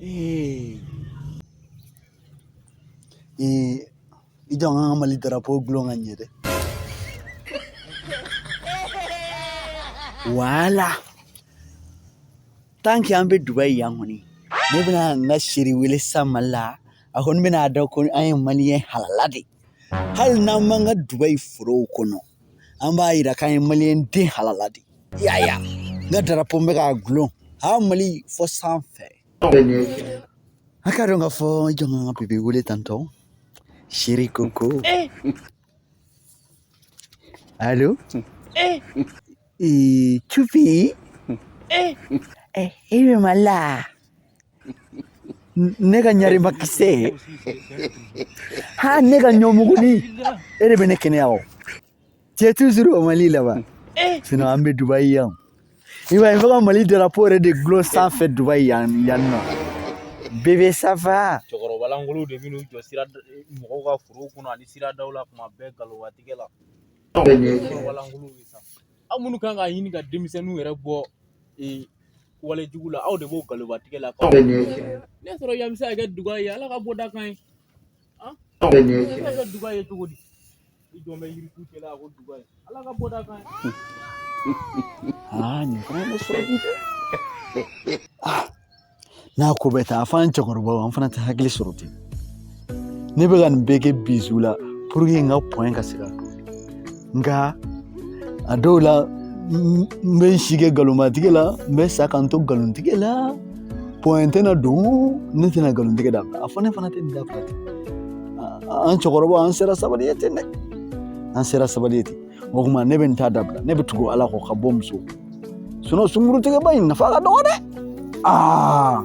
Ee ee, i jɔ an ka Mali drapeau gulon ka ɲɛ dɛ. Voilà. Tant que an bɛ Dubayi yan kɔni, ne bɛna n ka chérie wele sisan Mali la. A kɔni bɛna a dɔn ko an ye maliyɛn halala de ye. Hali n'an b'an ka Dubayi forow kɔnɔ, an b'a yira k'an ye maliyɛn den halala de ye. Yaya, n ka drapeau n bɛ k'a gulon. Ha Mali fɔ sanfɛ. A k'a dɔn k'a fɔ i jɔ n ka bébé wele tantɔ. Chérie Coco. Allo? Ee, Cupi? Eh, e bɛ Mali la? Ne ka ɲarimakisɛ. Ha, ne ka ɲɔmuguni. E de bɛ ne kɛnɛya o. Tu es toujours au Mali là-bas. Sinon an bɛ Dubaï yan. I b'a ye fo ka Mali drapeau yɛrɛ de gulon sanfɛ Dubaï yan yan nɔ. Bébé, ça va? Cɛkɔrɔbalankolonw de bɛn'u jɔ sira mɔgɔw ka foro kɔnɔ ani siradaw la kuma bɛɛ nkalonbatigɛ la. Cɛkɔrɔbalankolonw ye sa. Aw minnu kan k'a ɲini ka denmisɛnninw yɛrɛ bɔ walejugu la, aw de b'o nkalonbatigɛ la. Ne sɔrɔ yan bɛ se ka kɛ duga ye, Ala ka bɔda kan ye. Bɛ se ka kɛ duga ye cogo di? I jɔn bɛ yiritu cɛla ko duga ye, Ala ka bɔda kan ye. Ah, nin fana bɛ sɔrɔ bi dɛ. Ah, n'a ko bɛ taa, a fɔ an cɛkɔrɔbaw, an fana tɛ hakili sɔrɔ ten. Ne bɛ ka nin bɛɛ kɛ bisou la pour que n ka point ka se ka don. Nka a dɔw la n bɛ n si kɛ nkalonbatigɛ la, n bɛ sa ka n to nkalontigɛ la. Point tɛna don, ne tɛna nkalontigɛ dabila. A fɔ ne fana tɛ nin dabila ten. An cɛkɔrɔbaw, an sera sabali ye ten dɛ. An sera sabali ye ten. O tuma ne bɛ nin ta dabila, ne bɛ tugu Ala kɔ ka bɔ muso. Sinon sunkurutigɛba in nafa ka dɔgɔ dɛ. Aa.